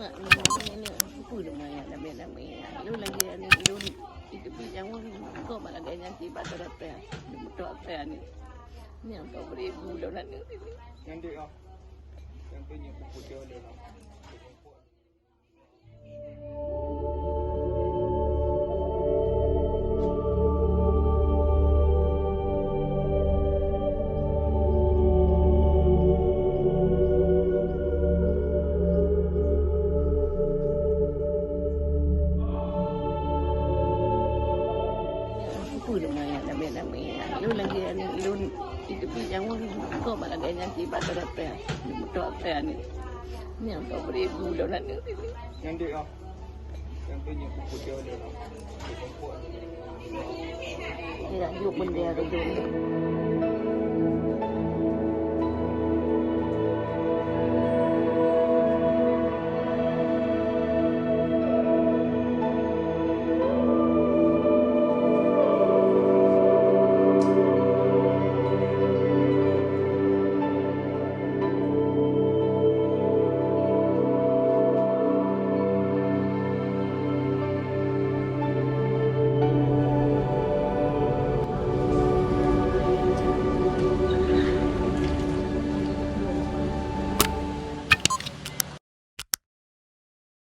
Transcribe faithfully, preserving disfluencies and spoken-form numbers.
Nenek, nenek, apa nama yang namanya-namanya? Lu lagi ni, lu itu pi jangan kau malah gaya nanti baca rata. Betul apa ni? Ni yang kau beri gula nak ni. Yang dia, yang punya pupuk dia dia. Apa nama yang namanya-namanya? Lu lagi ni, lu itu pi jangan kau malah gaya nanti baca rata. Betul apa ni? Ni yang kau beri gula nak ni. Yang dia, yang punya pupuk dia dia. Dia dah jumpa dia tu.